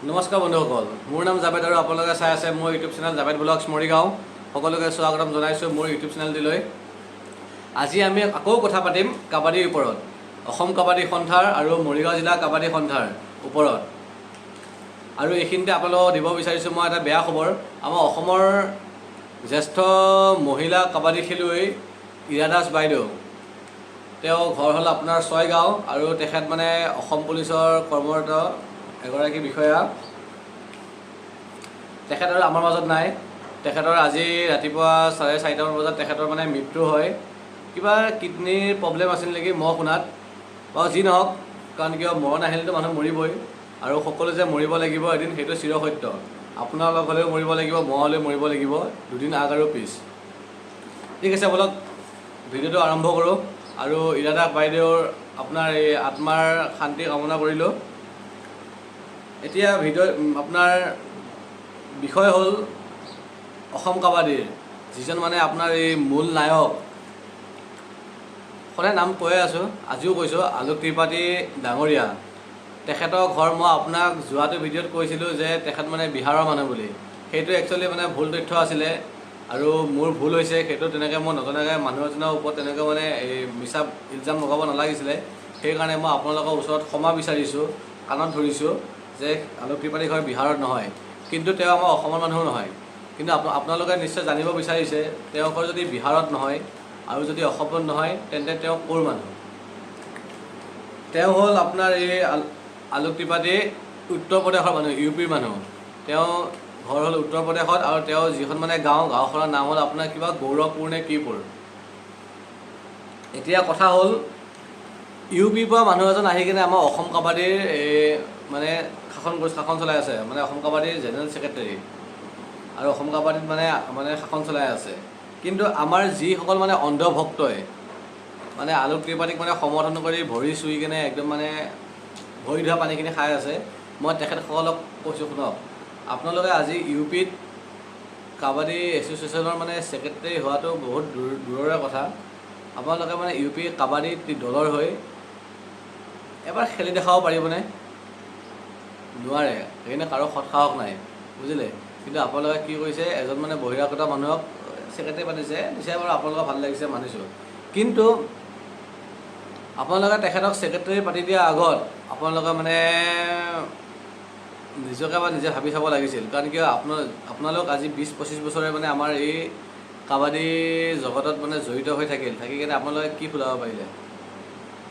নমস্কাৰ বন্ধুসকল, মোৰ নাম জাবেদ আৰু আপোনালোকে চাই আছে মোৰ YouTube channel Javed vlogs Morigaon. সকলোকে স্বাগতম জনাইছোঁ মোৰ ইউটিউব চেনেলটিলৈ। আজি আমি আকৌ কথা পাতিম কাবাডীৰ ওপৰত, অসম কাবাডী সন্থাৰ আৰু মৰিগাঁও জিলা কাবাডী সন্থাৰ ওপৰত। আৰু এইখিনিতে আপোনালোকক দিব বিচাৰিছোঁ মই এটা বেয়া খবৰ। আমাৰ অসমৰ জ্যেষ্ঠ মহিলা কাবাডী খেলুৱৈ ইৰা দাস বাইদেউ, তেওঁ ঘৰ হ'ল আপোনাৰ ছয়গাঁও আৰু তেখেত মানে অসম পুলিচৰ কৰ্মৰত এগৰাকী বিষয়া। তেখেত আৰু আমাৰ মাজত নাই। তেখেতৰ আজি ৰাতিপুৱা 4:30মান বজাত তেখেতৰ মানে মৃত্যু হয়। কিবা কিডনীৰ প্ৰব্লেম আছিল নেকি মই শুনাত। বাৰু যি নহওক, কাৰণ কিয় মৰণ আহিলেতো মানুহ মৰিবই আৰু সকলো যে মৰিব লাগিব এদিন, সেইটো চিৰসত্য। আপোনালোক হ'লেও মৰিব লাগিব, মই হ'লেও মৰিব লাগিব, দুদিন আগ আৰু পিছ। ঠিক আছে, ব'লক ভিডিঅ'টো আৰম্ভ কৰোঁ আৰু ইৰা দাস বাইদেউৰ আপোনাৰ এই আত্মাৰ শান্তি কামনা কৰিলোঁ। এতিয়া ভিডিঅ' আপোনাৰ বিষয় হ'ল অসম কাবাডীৰ যিজন মানে আপোনাৰ এই মূল নায়ক, সদায় নাম কৈয়ে আছোঁ, আজিও কৈছোঁ, আলোক ত্ৰিপাঠী ডাঙৰীয়া। তেখেতৰ ঘৰ মই আপোনাক যোৱাটো ভিডিঅ'ত কৈছিলোঁ যে তেখেত মানে বিহাৰৰ মানুহ বুলি। সেইটো একচুৱেলি মানে ভুল তথ্য আছিলে আৰু মোৰ ভুল হৈছে সেইটো। তেনেকৈ মই নজনাকৈ মানুহ এজনৰ ওপৰত তেনেকৈ মানে এই মিছা ইলজাম লগাব নালাগিছিলে। সেইকাৰণে মই আপোনালোকৰ ওচৰত ক্ষমা বিচাৰিছোঁ, কাণত ধৰিছোঁ যে আলোক ত্ৰিপাঠী ঘৰ বিহাৰত নহয়, কিন্তু তেওঁ আমাৰ অসমৰ মানুহো নহয়। কিন্তু আপোনালোকে নিশ্চয় জানিব বিচাৰিছে, তেওঁৰ ঘৰ যদি বিহাৰত নহয় আৰু যদি অসমত নহয়, তেন্তে তেওঁ ক'ৰ মানুহ? তেওঁ হ'ল আপোনাৰ এই আলোক ত্ৰিপাঠী উত্তৰ প্ৰদেশৰ মানুহ, ইউ পিৰ মানুহ। তেওঁ ঘৰ হ'ল উত্তৰ প্ৰদেশত আৰু তেওঁ যিখন মানে গাঁও, গাঁওখনৰ নাম হ'ল আপোনাৰ কিবা গৌৰৱপুৰ নে কিপুৰ। এতিয়া কথা হ'ল, ইউ পিৰ পৰা মানুহ এজন আহি কিনে আমাৰ অসম কাবাডীৰ এই মানে শাসন কৰি শাসন চলাই আছে, মানে অসম কাবাডীৰ জেনেৰেল ছেক্ৰেটেৰী আৰু অসম কাবাডীত মানে মানে শাসন চলাই আছে। কিন্তু আমাৰ যিসকল মানে অন্ধভক্তই মানে আলোক ত্ৰিপাঠীক মানে সমৰ্থন কৰি ভৰি চুই কিনে একদম মানে ভৰি ধোৱা পানীখিনি খাই আছে, মই তেখেতসকলক কৈছোঁ, শুনক, আপোনালোকে আজি ইউ পিত কাবাডী এছ'চিয়েশ্যনৰ মানে ছেক্ৰেটেৰী হোৱাটো বহুত দূৰ দূৰৰে কথা, আপোনালোকে মানে ইউ পি কাবাডী দলৰ হৈ এবাৰ খেলি দেখাব পাৰিবনে? নোৱাৰে। সেইকাৰণে কাৰো সৎসাহস নাই, বুজিলে? কিন্তু আপোনালোকে কি কৰিছে? এজন মানে বহিৰাগত মানুহক ছেক্ৰেটেৰী পাতিছে, দিছে বাৰু, আপোনালোকৰ ভাল লাগিছে মানিছোঁ। কিন্তু আপোনালোকে তেখেতক ছেক্ৰেটেৰী পাতি দিয়াৰ আগত আপোনালোকে মানে নিজকে বা নিজে ভাবি চাব লাগিছিল। কাৰণ কিয় আপোনালোক আজি 20-25 বছৰে মানে আমাৰ এই কাবাডী জগতত মানে জড়িত হৈ থাকিল, থাকি কিনে আপোনালোকে কি ফুলাব পাৰিলে?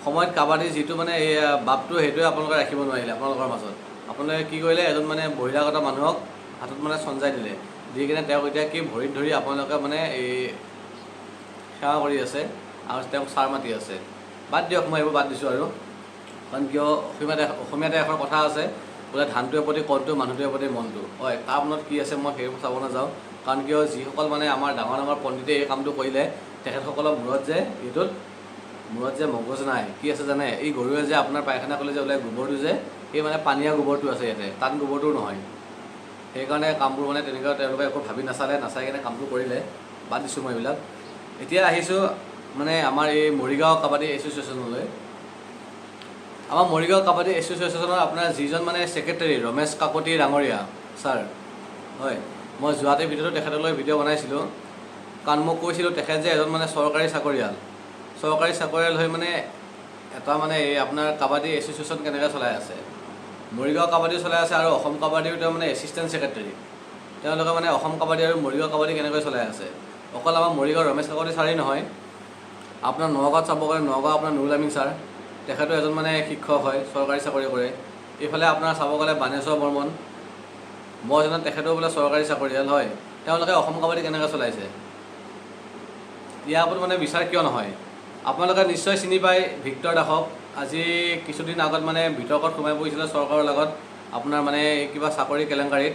সময়ত কাবাডীৰ যিটো মানে এই বাপটো, সেইটোৱে আপোনালোকে ৰাখিব নোৱাৰিলে আপোনালোকৰ মাজত। আপোনালোকে কি কৰিলে? এজন মানে বহিৰাগত মানুহক হাতত মানে চঞ্জাই দিলে, দি কিনে তেওঁক এতিয়া কি ভৰিত ধৰি আপোনালোকে মানে এই সেৱা কৰি আছে আৰু তেওঁক ছাৰ মাতি আছে। বাদ দিয়ক, মই এইবোৰ বাদ দিছোঁ আৰু। কাৰণ কিয় অসমীয়াতে এষাৰ কথা আছে বোলে, ধানটোৱে প্ৰতি কণটো, মানুহটোৱে প্ৰতি মনটো। হয়, কাৰ মনত কি আছে মই সেইবোৰ চাব নাযাওঁ। কাৰণ কিয় যিসকল মানে আমাৰ ডাঙৰ ডাঙৰ পণ্ডিতে এই কামটো কৰিলে, তেখেতসকলৰ মূৰত যে এইটোত মূৰত যে মগজ নাই। কি আছে জানে? এই গৰুৱে যে আপোনাৰ পায়খানা কৰিলে যে ওলাই গোবৰটো যে, সেই মানে পানীয়া গোবৰটো আছে ইয়াতে, টান গোবৰটোও নহয়। সেইকাৰণে কামবোৰ মানে তেনেকুৱা তেওঁলোকে একো ভাবি নাচালে, নাচাই কিনে কামটো কৰিলে। বাদ দিছোঁ মই এইবিলাক। এতিয়া আহিছোঁ মানে আমাৰ এই মৰিগাঁও কাবাডী এছ'চিয়েশ্যনলৈ। আমাৰ মৰিগাঁও কাবাডী এছ'চিয়েশ্যনৰ আপোনাৰ যিজন মানে ছেক্ৰেটেৰী ৰমেশ কাকতি ডাঙৰীয়া ছাৰ, হয়, মই যোৱাতে ভিডিঅ'টো তেখেতলৈ ভিডিঅ' বনাইছিলোঁ। কাৰণ মই কৈছিলোঁ, তেখেত যে এজন মানে চৰকাৰী চাকৰিয়াল, চৰকাৰী চাকৰিয়াল হৈ মানে এটা মানে এই আপোনাৰ কাবাডী এছ'চিয়েশ্যন কেনেকৈ চলাই আছে? মৰিগাঁও কাবাডী চলাই আছে আৰু অসম কাবাডীও তেওঁ মানে এছিষ্টেণ্ট ছেক্ৰেটেৰী। তেওঁলোকে মানে অসম কাবাডী আৰু মৰিগাঁও কাবাডী কেনেকৈ চলাই আছে? অকল আমাৰ মৰিগাঁও ৰমেশ কাকতি ছাৰেই নহয়, আপোনাৰ নগাঁৱত চাব গ'লে নগাঁও আপোনাৰ নুৰুল আমিন ছাৰ, তেখেতো এজন মানে শিক্ষক হয়, চৰকাৰী চাকৰি কৰে। এইফালে আপোনাৰ চাব গ'লে বানেশ্বৰ বৰ্মন, মই জনাত তেখেতো বোলে চৰকাৰী চাকৰিয়াল হয়। তেওঁলোকে অসম কাবাডী কেনেকৈ চলাইছে? ইয়াৰ ওপৰত মানে বিচাৰ কিয় নহয়? আপোনালোকে নিশ্চয় চিনি পায় ভিক্টৰ দাসক। আজি কিছুদিন আগত মানে বিতৰ্কত সোমাই পৰিছিলে চৰকাৰৰ লগত, আপোনাৰ মানে কিবা চাকৰি কেলেংকাৰীত,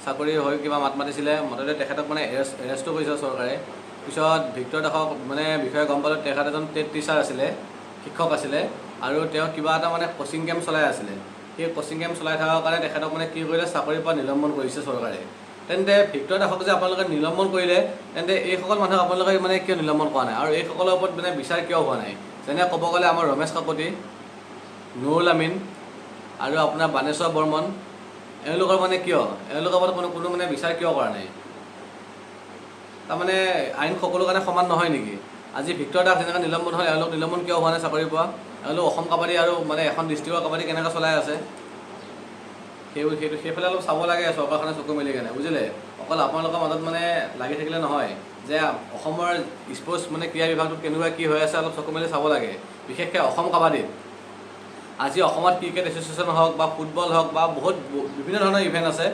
চাকৰি হৈ কিবা মাত মাতিছিলে, মুঠতে তেখেতক মানে এৰেষ্টো কৰিছিলে চৰকাৰে। পিছত ভিক্টৰ দাসক মানে বিষয়ে গম পালোঁ, তেখেত এজন টেট টিচাৰ আছিলে, শিক্ষক আছিলে আৰু তেওঁ কিবা এটা মানে কচিং কেম্প চলাই আছিলে। সেই কচিং কেম্প চলাই থকাৰ কাৰণে তেখেতক মানে কি কৰিলে? চাকৰিৰ পৰা নিলম্বন কৰিছে চৰকাৰে। তেন্তে ভিক্টৰ দাসক যে আপোনালোকে নিলম্বন কৰিলে, তেন্তে এইসকল মানুহক আপোনালোকে মানে কিয় নিলম্বন কৰা নাই আৰু এইসকলৰ ওপৰত মানে বিচাৰ কিয় হোৱা নাই? যেনে ক'ব গ'লে আমাৰ ৰমেশ কাকতি, নুৰুল আমিন আৰু আপোনাৰ বানেশ্বৰ বৰ্মন। এওঁলোকৰ মানে কিয় এওঁলোকৰ ওপৰত কোনো কোনো মানে বিচাৰ কিয় কৰা নাই? তাৰমানে আইন সকলো কাৰণে সমান নহয় নেকি? আজি ভিক্টৰ দাস যেনেকৈ নিলম্বন হ'ল, এওঁলোক নিলম্বন কিয় হোৱা নাই চাকৰিৰ পৰা? এওঁলোক অসম কাবাডী আৰু মানে এখন ডিষ্ট্ৰিক্টৰ কাবাডী কেনেকৈ চলাই আছে, সেইটো সেইফালে অলপ চাব লাগে চৰকাৰখনে চকু মেলি কেনে, বুজিলে? অকল আপোনালোকৰ মাজত মানে লাগি থাকিলে নহয় যে অসমৰ স্পৰ্টছ মানে ক্ৰীড়া বিভাগটোত কেনেকুৱা কি হৈ আছে অলপ চকু মেলি চাব লাগে। বিশেষকৈ অসম কাবাডীত আজি অসমত ক্ৰিকেট এছ'চিয়েশ্যন হওক বা ফুটবল হওক বা বহুত বিভিন্ন ধৰণৰ ইভেণ্ট আছে।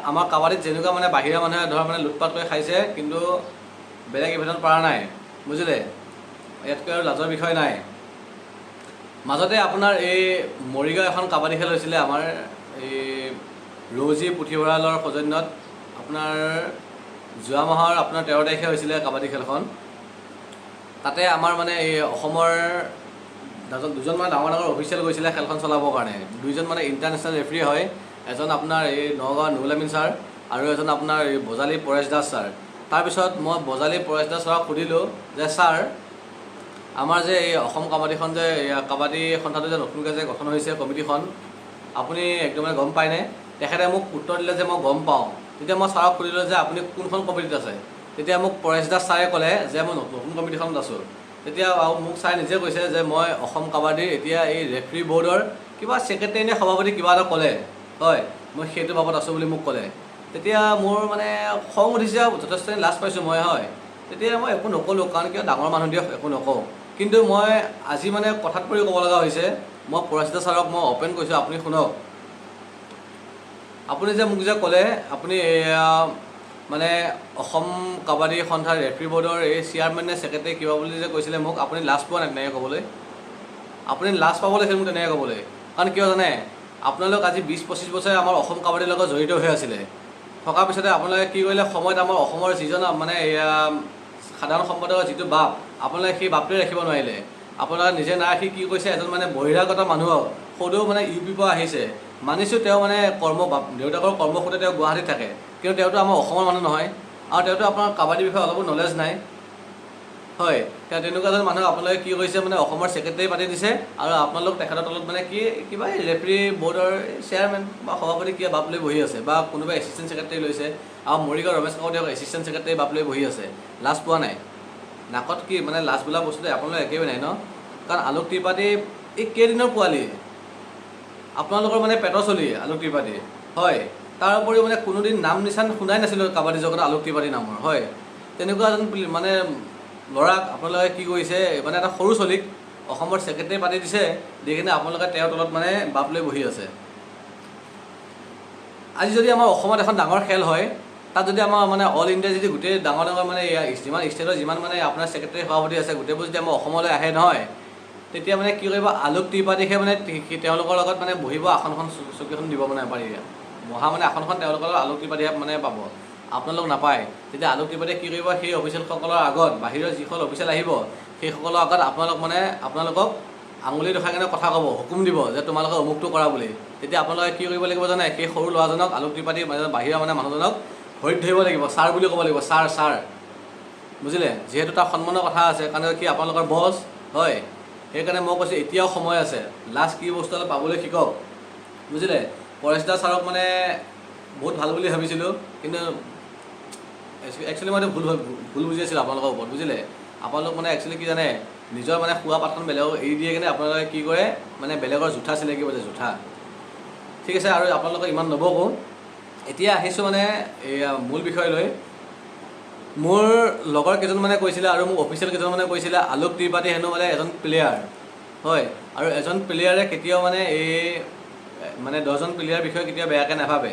আমাৰ কাবাডীত যেনেকুৱা মানে বাহিৰা মানুহে ধৰ মানে লুটপাত কৰি খাইছে, কিন্তু বেলেগ ইভেণ্টত পৰা নাই, বুজিলে? ইয়াতকৈ আৰু লাজৰ বিষয় নাই। মাজতে আপোনাৰ এই মৰিগাঁও এখন কাবাডী খেল হৈছিলে আমাৰ এই ৰৌজি পুথিভঁৰালৰ সৌজন্যত। আপোনাৰ যোৱা মাহৰ আপোনাৰ 13 তাৰিখে হৈছিলে কাবাডী খেলখন। তাতে আমাৰ মানে এই অসমৰ দুজন মানে ডাঙৰ ডাঙৰ অফিচিয়েল গৈছিলে খেলখন চলাবৰ কাৰণে। দুইজন মানে ইণ্টাৰনেশ্যনেল ৰেফাৰী হয়। এজন আপোনাৰ এই নগাঁও নুৰুল আমিন ছাৰ আৰু এজন আপোনাৰ এই বজালী পৰেশ দাস ছাৰ। তাৰপিছত মই বজালী পৰেশ দাস ছাৰক সুধিলোঁ যে ছাৰ, আমাৰ যে এই অসম কাবাডীখন যে কাবাডী সন্থাটো যে নতুনকৈ যে গঠন হৈছে কমিটিখন, আপুনি একদম মানে গম পায়নে? তেখেতে মোক উত্তৰ দিলে যে মই গম পাওঁ। তেতিয়া মই ছাৰক সুধিলোঁ যে আপুনি কোনখন কমিটিত আছে? তেতিয়া মোক পৰেশ দাস ছাৰে ক'লে যে মই নতুন কমিটিখনত আছোঁ। তেতিয়া আৰু মোক ছাৰে নিজে কৈছে যে মই অসম কাবাডীৰ এতিয়া এই ৰেফাৰী বৰ্ডৰ কিবা ছেক্ৰেটেৰী নে সভাপতি কিবা এটা ক'লে হয়, মই সেইটো বাবদ আছোঁ বুলি মোক ক'লে। তেতিয়া মোৰ মানে খং উঠিছে, যথেষ্ট লাজ পাইছোঁ মই, হয়। তেতিয়া মই একো নক'লোঁ, কাৰণ কিয়, ডাঙৰ মানুহ দিয়ক, একো নকওঁ। কিন্তু মই আজি মানে কথাত পৰি ক'ব লগা হৈছে। মই পৰেশ দাস ছাৰক মই অ'পেন কৈছোঁ, আপুনি শুনক, আপুনি যে মোক যে ক'লে আপুনি এয়া মানে অসম কাবাডী সন্থাৰ ৰেফাৰী বৰ্ডৰ এই চেয়াৰমেন নে ছেক্ৰেটেৰী কিবা বুলি যে কৈছিলে মোক, আপুনি লাজ পোৱা নাই তেনেকৈ ক'বলৈ? আপুনি লাজ পাব লাগিছিল মোক তেনেকৈ ক'বলৈ। কাৰণ কিয় জানে? আপোনালোক আজি 20-25 বছৰে আমাৰ অসম কাবাডীৰ লগত জড়িত হৈ আছিলে। থকাৰ পিছতে আপোনালোকে কি কৰিলে? সময়ত আমাৰ অসমৰ যিজন মানে এয়া সাধাৰণ সম্পাদকৰ যিটো বাপ, আপোনালোকে সেই বাপটোৱে ৰাখিব নোৱাৰিলে। আপোনালোকে নিজে নাৰাখি কি কৰিছে? এজন মানে বহিৰাগত মানুহক, সদৌ মানে ইউ পিৰ পৰা আহিছে, মানিছোঁ তেওঁ মানে কৰ্ম বাপ দেউতাকৰ কৰ্মসূত্ৰে তেওঁ গুৱাহাটীত থাকে, কিন্তু তেওঁতো আমাৰ অসমৰ মানুহ নহয় আৰু তেওঁতো আপোনাৰ কাবাডীৰ বিষয়ে অলপো নলেজ নাই, হয়। তেওঁ তেনেকুৱা এজন মানুহক আপোনালোকে কি কৰিছে? মানে অসমৰ ছেক্ৰেটেৰী পাতি দিছে আৰু আপোনালোক তেখেতৰ তলত মানে কি কিবা এই ৰেফাৰী বৰ্ডৰ চেয়াৰমেন বা সভাপতি কিবা বাপ লৈ বহি আছে বা কোনোবাই এছিষ্টেণ্ট ছেক্ৰেটেৰী লৈছে আৰু মৰিগাঁও ৰমেশ কাকতিক এছিষ্টেণ্ট ছেক্ৰেটেৰী বাপ লৈ বহি আছে। লাজ পোৱা নাই নাকত? কি মানে লাজ বোলা বস্তুটো আপোনালোকৰ একেবাৰে নাই ন? কাৰণ আলোক ত্ৰিপাঠী এই কেইদিনৰ পোৱালি, আপোনালোকৰ মানে পেটৰ চলি আলোক ত্ৰিপাঠী, হয়। তাৰ উপৰিও মানে কোনোদিন নাম নিচান শুনাই নাছিলোঁ কাবাডী জগতত আলোক ত্ৰিপাঠী নামৰ, হয়। তেনেকুৱা এজন মানে ল'ৰাক আপোনালোকে কি কৰিছে? মানে এটা সৰু চলিক অসমৰ ছেক্ৰেটেৰী পাতি দিছে, দি কিনে আপোনালোকে তেওঁৰ তলত মানে বাপ লৈ বহি আছে। আজি যদি আমাৰ অসমত এখন ডাঙৰ খেল হয়, তাত যদি আমাৰ মানে অল ইণ্ডিয়া যদি গোটেই ডাঙৰ ডাঙৰ মানে যিমান ষ্টেটৰ যিমান মানে আপোনাৰ ছেক্ৰেটেৰী সভাপতি আছে, গোটেইবোৰ যদি আমাৰ অসমলৈ আহে নহয়, তেতিয়া মানে কি কৰিব? আলোক ত্ৰিপাঠীকহে মানে তেওঁলোকৰ লগত মানে বহিব আসনখন, চকীখন দিব মানে পাৰি বহা মানে আসনখন তেওঁলোকৰ লগত আলোক ত্ৰিপাঠীয়ে মানে পাব, আপোনালোক নাপায়। তেতিয়া আলোক ত্ৰিপাঠীয়ে কি কৰিব? সেই অফিচিয়েলসকলৰ আগত, বাহিৰৰ যিসকল অফিচিয়েল আহিব, সেইসকলৰ আগত আপোনালোক মানে আপোনালোকক আঙুলি দেখাই কেনে কথা ক'ব, হুকুম দিব যে তোমালোকে অমুকটো কৰা বুলি। তেতিয়া আপোনালোকে কি কৰিব লাগিব জানে? সেই সৰু ল'ৰাজনক, আলোক ত্ৰিপাঠী মানে বাহিৰৰ মানে মানুহজনক ভৰিত ধৰিব লাগিব, ছাৰ বুলি ক'ব লাগিব, ছাৰ ছাৰ, বুজিলে? যিহেতু তাৰ সন্মানৰ কথা আছে, কাৰণ কি আপোনালোকৰ বছ হয়। সেইকাৰণে মই কৈছোঁ, এতিয়াও সময় আছে, লাজ কি বস্তু অলপ পাবলৈ শিকক, বুজিলে? পৰেশ দাস ছাৰক মানে বহুত ভাল বুলি ভাবিছিলোঁ, কিন্তু একচুৱেলি মই এইটো ভুল ভুল বুজি আছিলোঁ আপোনালোকৰ ওপৰত, বুজিলে? আপোনালোক মানে একচুৱেলি কি জানে, নিজৰ মানে শোৱা পাতখন বেলেগক এৰি দিয়ে কেনে আপোনালোকে কি কৰে, মানে বেলেগৰ জোঠা চিলেকিব যায় জোঠা। ঠিক আছে, আৰু আপোনালোকক ইমান নবকো। এতিয়া আহিছোঁ মানে এয়া মূল বিষয়লৈ। মোৰ লগৰ কেইজনমানে কৈছিলে আৰু মোক অফিচিয়েল কেইজনমানে কৈছিলে, আলোক ত্ৰিপাঠী হেনো মানে এজন প্লেয়াৰ হয় আৰু এজন প্লেয়াৰে কেতিয়াও মানে এই মানে 10জন প্লেয়াৰ বিষয়ে কেতিয়াও বেয়াকৈ নাভাবে।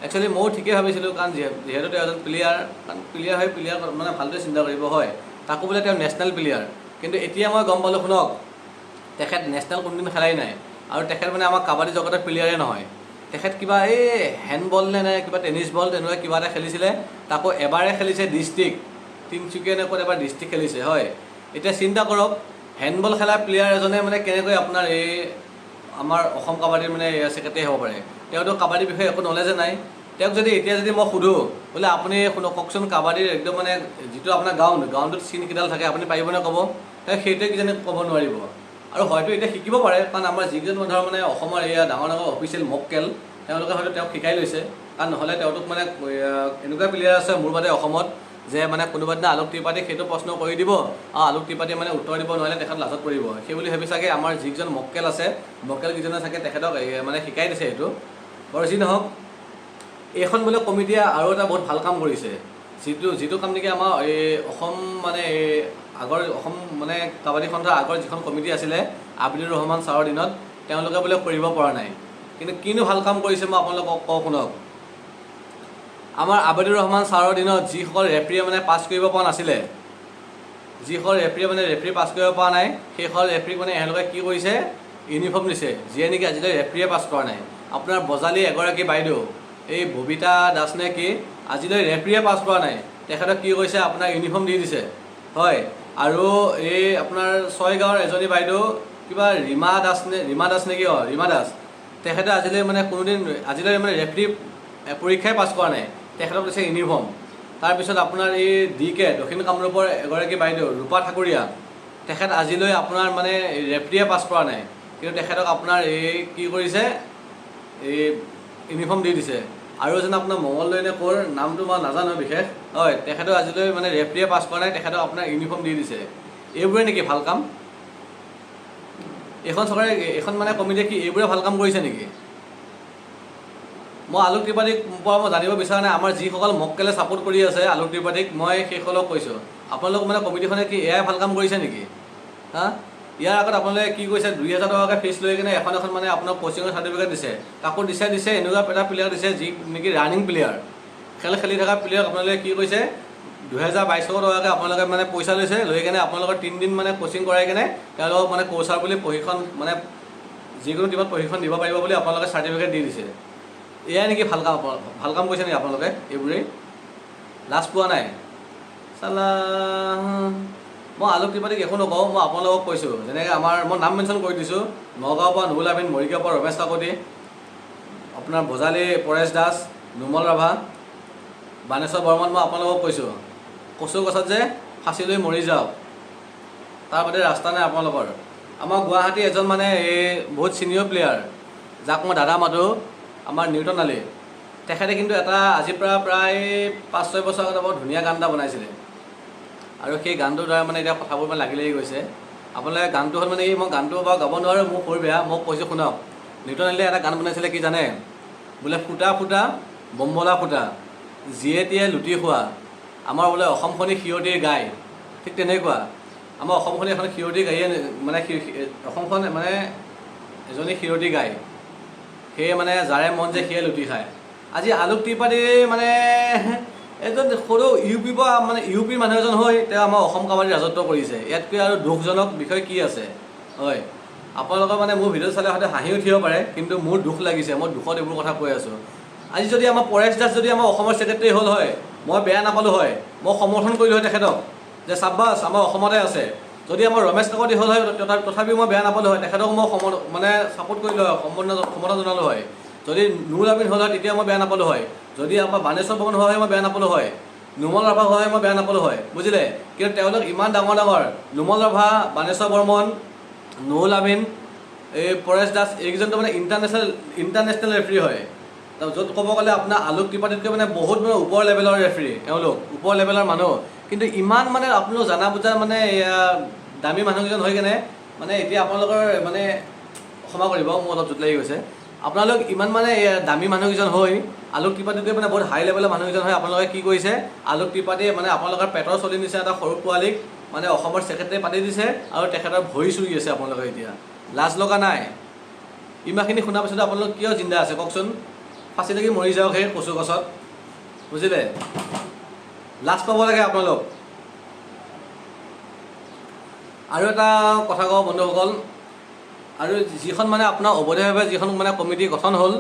একচুৱেলি ময়ো ঠিকেই ভাবিছিলোঁ, কাৰণ যিহেতু তেওঁ এজন প্লেয়াৰ, কাৰণ প্লেয়াৰ হৈ প্লেয়াৰ মানে ভালদৰে চিন্তা কৰিব, হয়। তাকো বোলে তেওঁ নেশ্যনেল প্লেয়াৰ। কিন্তু এতিয়া মই গম পালোঁ, শুনক, তেখেত নেশ্যনেল কোনোদিন খেলাই নাই আৰু তেখেত মানে আমাৰ কাবাডী জগতৰ প্লেয়াৰে নহয়। তেখেত কিবা এই হেণ্ডবল নে নে কিবা টেনিছ বল তেনেকুৱা কিবা এটা খেলিছিলে, তাকো এবাৰে খেলিছে ডিষ্ট্ৰিক্ট, তিনিচুকীয়া নে ক'ত এবাৰ ডিষ্ট্ৰিক্ট খেলিছে, হয়। এতিয়া চিন্তা কৰক, হেণ্ডবল খেলা প্লেয়াৰ এজনে মানে কেনেকৈ আপোনাৰ এই আমাৰ অসম কাবাডীৰ মানে ছেক্ৰেটেৰী হ'ব পাৰে? তেওঁতো কাবাডীৰ বিষয়ে একো নলেজে নাই। তেওঁক যদি এতিয়া যদি মই সোধোঁ বোলে আপুনি শুনক, কওকচোন, কাবাডীৰ একদম মানে যিটো আপোনাৰ গ্ৰাউণ্ডটোত চিন কেইডাল থাকে, আপুনি পাৰিবনে ক'ব? তেওঁ সেইটোৱে কিজানি ক'ব নোৱাৰিব। আৰু হয়তো এতিয়া শিকিব পাৰে, কাৰণ আমাৰ যিকেইজন ধৰ মানে অসমৰ এয়া ডাঙৰ ডাঙৰ অফিচিয়েল মক্কেল তেওঁলোকে হয়তো তেওঁক শিকাই লৈছে। কাৰণ নহ'লে তেওঁটোক মানে এনেকুৱা প্লেয়াৰ আছে মোৰ বাদে অসমত যে মানে কোনোবা দিনা আলোক ত্ৰিপাঠীক সেইটো প্ৰশ্ন কৰি দিব আৰু আলোক ত্ৰিপাঠীয়ে মানে উত্তৰ দিব নোৱাৰিলে তেখেত লাজত পৰিব। সেই বুলি ভাবি চাগে আমাৰ যিকেইজন মক্কেল আছে, মক্কেলকেইজনে চাগে তেখেতক মানে শিকাই দিছে সেইটো। বাৰু যি নহওক, এইখন বোলে কমিটিয়ে আৰু এটা বহুত ভাল কাম কৰিছে, যিটো যিটো কাম নেকি আমাৰ এই অসম মানে এই আগৰ অসম মানে কাবাডী সন্থাৰ আগৰ যিখন কমিটি আছিলে আবিদুৰ ৰহমান ছাৰৰ দিনত, তেওঁলোকে বোলে কৰিব পৰা নাই। কিন্তু কিনো ভাল কাম কৰিছে মই আপোনালোকক কওঁ শুনক। আমাৰ আবিদুৰ ৰহমান ছাৰৰ দিনত যিসকল ৰেফাৰীয়ে মানে পাছ কৰিব পৰা নাছিলে, যিসকল ৰেফাৰীয়ে মানে ৰেফাৰী পাছ কৰিব পৰা নাই, সেইসকল ৰেফাৰীক মানে এওঁলোকে কি কৰিছে, ইউনিফৰ্ম দিছে, যিয়ে নেকি আজিলৈ ৰেফাৰীয়ে পাছ কৰা নাই। আপোনাৰ বজালী এগৰাকী বাইদেউ, এই ববিতা দাস নে কি, আজিলৈ ৰেফাৰীয়ে পাছ কৰা নাই, তেখেতক কি কৰিছে, আপোনাৰ ইউনিফৰ্ম দি দিছে। হয়, আৰু এই আপোনাৰ ছয়গাঁৱৰ এজনী বাইদেউ, কিবা ৰীমা দাস নে ৰীমা দাস নেকি, অঁ ৰীমা দাস, তেখেতে আজিলৈ মানে কোনোদিন আজিলৈ মানে ৰেফাৰী পৰীক্ষাই পাছ কৰা নাই, তেখেতক দিছে ইউনিফৰ্ম। তাৰপিছত আপোনাৰ এই ডি কে দক্ষিণ কামৰূপৰ এগৰাকী বাইদেউ ৰূপা ঠাকুৰীয়া, তেখেত আজিলৈ আপোনাৰ মানে ৰেফাৰীয়ে পাছ কৰা নাই, কিন্তু তেখেতক আপোনাৰ এই কি কৰিছে, এই ইউনিফৰ্ম দি দিছে। আৰু এজন আপোনাৰ মঙলদৈ নে ক'ৰ, নামটো মই নাজানো বিশেষ, হয়, তেখেতেও আজিলৈ মানে ৰেফাৰীয়ে পাছ কৰা নাই, তেখেতক আপোনাৰ ইউনিফৰ্ম দি দিছে। এইবোৰে নেকি ভাল কাম? এইখন চৰকাৰে, এইখন মানে কমিটিয়ে কি এইবোৰে ভাল কাম কৰিছে নেকি? মই আলোক ত্ৰিপাঠীক পৰা মই জানিব বিচৰা নাই। আমাৰ যিসকল মক্কেলে ছাপোৰ্ট কৰি আছে আলোক ত্ৰিপাঠীক, মই সেইসকলক কৈছোঁ, আপোনালোক মানে কমিটিখনে কি এয়াই ভাল কাম কৰিছে নেকি? হা, ইয়াৰ আগত আপোনালোকে কি কৰিছে, 2000 টকাকৈ ফিজ লৈ কিনে এখন এখন মানে আপোনাৰ কোচিঙৰ চাৰ্টিফিকেট দিছে। তাকো দিছে দিছে এনেকুৱা এটা প্লেয়াৰ দিছে যি নেকি ৰানিং প্লেয়াৰ, খেল খেলি থকা প্লেয়াৰক আপোনালোকে কি কৰিছে, 2200 টকাকৈ আপোনালোকে মানে পইচা লৈছে, লৈ কেনে আপোনালোকৰ 3 দিন মানে কোচিং কৰাই কেনে তেওঁলোকক মানে কোচাৰ বুলি প্ৰশিক্ষণ মানে যিকোনো টীমত প্ৰশিক্ষণ দিব পাৰিব বুলি আপোনালোকে চাৰ্টিফিকেট দি দিছে। এয়াই নেকি ভাল কাম? ভাল কাম কৰিছে নেকি আপোনালোকে এইবোৰেই? লাজ পোৱা নাই চালা? মই আলোক ত্ৰিপাঠীক একো নকওঁ, মই আপোনালোকক কৈছোঁ, যেনেকৈ আমাৰ মই নাম মেনশ্যন কৰি দিছোঁ, নগাঁৱৰ পৰা নুৰুল আমিন, মৰিগাঁৱৰ পৰা ৰমেশ কাকতি, আপোনাৰ বজালী পৰেশ দাস, নোমল ৰাভা, বানেশ্বৰ বৰ্মন, মই আপোনালোকক কৈছোঁ, কচু গছত যে ফাঁচি লৈ মৰি যাওক, তাৰ বাদে ৰাস্তা নাই আপোনালোকৰ। আমাৰ গুৱাহাটীৰ এজন মানে এই বহুত ছিনিয়ৰ প্লেয়াৰ, যাক মই দাদা মাতোঁ, আমাৰ নিউটন আলী, তেখেতে কিন্তু এটা আজিৰ পৰা প্ৰায় 5-6 বছৰ আগতে বৰ ধুনীয়া গান এটা বনাইছিলে আৰু সেই গানটোৰ দ্বাৰা মানে এতিয়া কথাবোৰ মানে লাগি লাগি গৈছে। আপোনালোকে গানটো হ'ল মানে এই মই গানটো বাৰু গাব নোৱাৰোঁ, মোৰ সুৰ বেয়া, মই কৈছোঁ শুনক। নিউটন আলীয়ে এটা গান বনাইছিলে, কি জানে, বোলে ফুটা ফুটা বম্বলা ফুটা, যিয়ে টিয়ে লুটি খোৱা, আমাৰ বোলে অসমখনি সিৰতিৰ গাই। ঠিক তেনেকুৱা আমাৰ অসমখনি এখন সিৰতি গাইয়ে মানে অসমখন মানে এজনী সিৰতি গাই, সেয়ে মানে যাৰে মন যায় সিয়ে লুটি খায়। আজি আলোক ত্ৰিপাঠী মানে এজন সৰু ইউ পিৰ পৰা মানে ইউ পিৰ মানুহ এজন হৈ তেওঁ আমাৰ অসম কাবাডী ৰাজত্ব কৰিছে। ইয়াতকৈ আৰু দুখজনক বিষয় কি আছে? হয়, আপোনালোকৰ মানে মোৰ ভিডিঅ' চালে হয়তো হাঁহি উঠিব পাৰে, কিন্তু মোৰ দুখ লাগিছে, মই দুখত এইবোৰ কথা কৈ আছোঁ। আজি যদি আমাৰ পৰেশ দাস যদি আমাৰ অসমৰ ছেক্ৰেটেৰী হ'ল হয়, মই বেয়া নাপালোঁ হয়, মই সমৰ্থন কৰিলোঁ হয় তেখেতক যে চাব্বাছ, আমাৰ অসমতে আছে। যদি আমাৰ ৰমেশ কাকতি হ'ল হয়, তথাপিও মই বেয়া নাপালোঁ হয়, তেখেতক মই মানে ছাপোৰ্ট কৰিলোঁ হয়, সমৰ্থন জনালোঁ হয়। যদি নুৰুল আমিন হ'ল হয়, তেতিয়া মই বেয়া নাপালোঁ হয়। যদি আমাৰ বানেশ্বৰ বৰ্মন হোৱা হয়, মই বেয়া নাপালোঁ হয়। নোমল ৰাভা হোৱা হয়, মই বেয়া নাপালোঁ হয়, বুজিলে? কিন্তু তেওঁলোক ইমান ডাঙৰ ডাঙৰ, নোমল ৰাভা, বানেশ্বৰ বৰ্মন, নুৰুল আমিন, এই পৰেশ দাস, এইকেইজনটো মানে ইণ্টাৰনেশ্যনেল ইণ্টাৰনেশ্যনেল ৰেফাৰী হয়। য'ত ক'ব গ'লে আপোনাৰ আলোক ত্ৰিপাঠীতকৈ মানে বহুত মানে ওপৰ লেভেলৰ ৰেফাৰী তেওঁলোক, ওপৰ লেভেলৰ মানুহ। কিন্তু ইমান মানে আপোনালোক জানা বুজা মানে এয়া দামী মানুহকেইজন হৈ কেনে মানে এতিয়া আপোনালোকৰ মানে ক্ষমা কৰিব, মোৰ অলপ জোঁট লাগি গৈছে। আপোনালোক ইমান মানে এয়া দামী মানুহকেইজন হৈ, আলোক ত্ৰিপাঠীতকৈ মানে বহুত হাই লেভেলৰ মানুহকেইজন হৈ আপোনালোকে কি কৰিছে? আলোক ত্ৰিপাঠীয়ে মানে আপোনালোকৰ পেটৰ চলি নিচিনা এটা সৰু পোৱালীক মানে অসমৰ ছেক্ৰেটেৰী পাতি দিছে আৰু তেখেতৰ ভৰি চুই আছে আপোনালোকে। এতিয়া লাজ লগা নাই? ইমানখিনি শুনাৰ পিছতো আপোনালোক কিয় জিন্দা আছে কওকচোন? ফাঁচি লাগি মৰি যাওক সেই কচু গছত, বুজিলে? লাজ পাব লাগে আপোনালোক। আৰু এটা কথা কওঁ বন্ধুসকল, আৰু যিখন মানে আপোনাৰ অবৈধভাৱে যিখন মানে কমিটি গঠন হ'ল,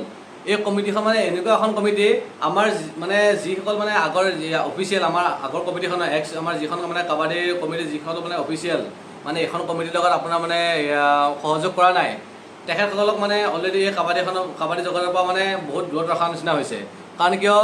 এই কমিটিখন মানে এনেকুৱা এখন কমিটি, আমাৰ মানে যিসকল মানে আগৰ অফিচিয়েল আমাৰ আগৰ কমিটিখনৰ এক্স আমাৰ যিখন মানে কাবাডীৰ কমিটি, যিখন মানে অফিচিয়েল মানে এইখন কমিটিৰ লগত আপোনাৰ মানে এয়া, সহযোগ কৰা নাই, তেখেতসকলক মানে অলৰেডি এই কাবাডীখনৰ কাবাডী জগতৰ পৰা মানে বহুত দূৰত ৰখাৰ নিচিনা হৈছে। কাৰণ কিয়,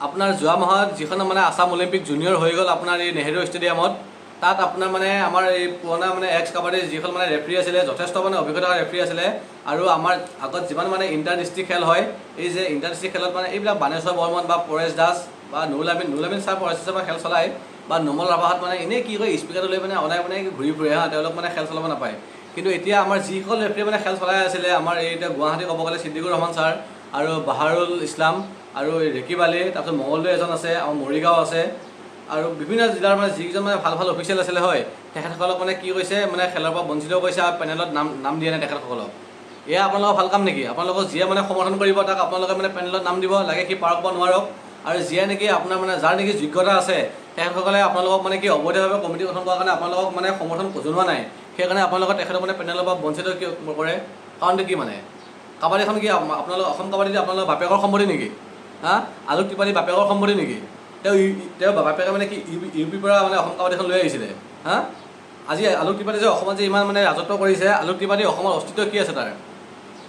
আপোনাৰ যোৱা মাহত যিখন মানে আছাম অলিম্পিক জুনিয়ৰ হৈ গ'ল আপোনাৰ এই নেহেৰু ষ্টেডিয়ামত, তাত আপোনাৰ মানে আমাৰ এই পুৰণা মানে এক্স কাবাডীৰ যিসকল মানে ৰেফ্ৰী আছিলে, যথেষ্ট মানে অভিজ্ঞতা ৰেফ্ৰী আছিলে। আৰু আমাৰ আগত যিমান মানে ইণ্টাৰ ডিষ্ট্ৰিক্ট খেল হয়, এই যে ইণ্টাৰ ডিষ্ট্ৰিক্ট খেলত মানে এইবিলাক বানেশ্বৰ বৰ্মন বা পৰেশ দাস বা নুৰুল আমিন, নুৰুল আমিন ছাৰ, পৰেশ দাসৰ খেল চলায় বা নোমল ৰাভাহাত মানে এনেই কি কয়, স্পীকাৰটো লৈ মানে অনাই মানে ঘূৰি ফুৰে। হা, তেওঁলোক মানে খেল চলাব নাপায়। কিন্তু এতিয়া আমাৰ যিসকল ৰেফ্ৰী মানে খেল চলাই আছিলে, আমাৰ এই এতিয়া গুৱাহাটী ক'ব গ'লে ছিদ্দিকুৰ ৰহমান ছাৰ আৰু বাহাৰুল ইছলাম আৰু এই ৰেকিব আলী, তাৰপিছত মঙলদৈ এজন আছে, আমাৰ মৰিগাঁও আছে আৰু বিভিন্ন জিলাৰ মানে যিকেইজন মানে ভাল ভাল অফিচিয়েল আছিলে হয়, তেখেতসকলক মানে কি কৈছে, মানে খেলৰ পৰা বঞ্চিত কৰিছে আৰু পেনেলত নাম নাম দিয়া নাই তেখেতসকলক। এয়া আপোনালোকৰ ভাল কাম নেকি? আপোনালোকক যিয়ে মানে সমৰ্থন কৰিব, তাক আপোনালোকে মানে পেনেলত নাম দিব লাগে, সি পাৰক বা নোৱাৰক। আৰু যিয়ে নেকি আপোনাৰ মানে যাৰ নেকি যোগ্যতা আছে, তেখেতসকলে আপোনালোকক মানে কি অবৈধভাৱে কমিটি গঠন কৰাৰ কাৰণে আপোনালোকক মানে সমৰ্থন জনোৱা নাই। সেইকাৰণে আপোনালোকে তেখেতক মানে পেনেলৰ পৰা বঞ্চিত কিয় কৰে? কাৰণটো কি? মানে কাবাডীখন কি আপোনালোক, অসম কাবাডী আপোনালোকৰ বাপেকৰ সম্পত্তি নেকি? হা, আলোক ত্ৰিপাঠী বাপেকৰ সম্পত্তি নেকি? তেওঁ বাপেকে মানে কি ইউ পিৰ পৰা মানে অসম কাবাডীখন লৈ আহিছিলে? হা, আজি আলোক ত্ৰিপাঠী যে অসমত যে ইমান মানে ৰাজত্ব কৰিছে, আলোক ত্ৰিপাঠী অসমৰ অস্তিত্ব কি আছে তাৰ?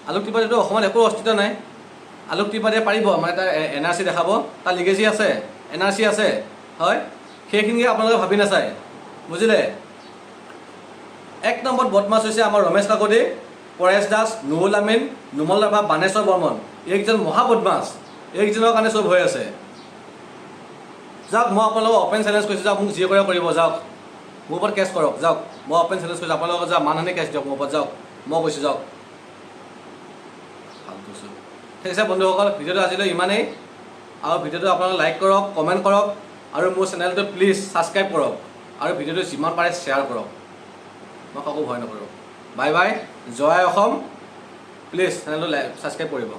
আলোক ত্ৰিপাঠীটো অসমত একো অস্তিত্ব নাই। আলোক ত্ৰিপাঠীয়ে পাৰিব মানে তাৰ এনআৰচি দেখাব? তাৰ লিগেচি আছে, এনআৰচি আছে হয়। সেইখিনিকে আপোনালোকে ভাবি নাচায়, বুজিলে? এক নম্বৰত বদমাছ হৈছে আমাৰ ৰমেশ কাকতি, পৰেশ দাস, নুৰুল আমিন, নোমল ৰাভা, বানেশ্বৰ বৰ্মন। এইকেইজন মহা বদমাছ। এইকেইজনৰ কাৰণে চব হৈ আছে। যাওক, মই আপোনালোকক অ'পেন চেলেঞ্জ কৰিছোঁ। যাওক, মোক যি কৰে কৰিব। যাওক, মোৰ ওপৰত কেছ কৰক। যাওক, মই অ'পেন চেলেঞ্জ কৰিছোঁ আপোনালোকক। যাওক, মানহানি কেছ দিয়ক মোৰ ওপৰত। যাওক, মই কৈছোঁ, যাওক। ফাল্টু চব। ঠিক আছে বন্ধুসকল, ভিডিঅ'টো আজিলৈ ইমানেই। আৰু ভিডিঅ'টো আপোনালোকে লাইক কৰক, কমেণ্ট কৰক আৰু মোৰ চেনেলটো প্লিজ ছাবস্ক্ৰাইব কৰক আৰু ভিডিঅ'টো যিমান পাৰে শ্বেয়াৰ কৰক। মই কাকো ভয় নকৰোঁ। Bye bye, Jai Assam. Please চেনেলটো ছাবস্ক্ৰাইব কৰিব।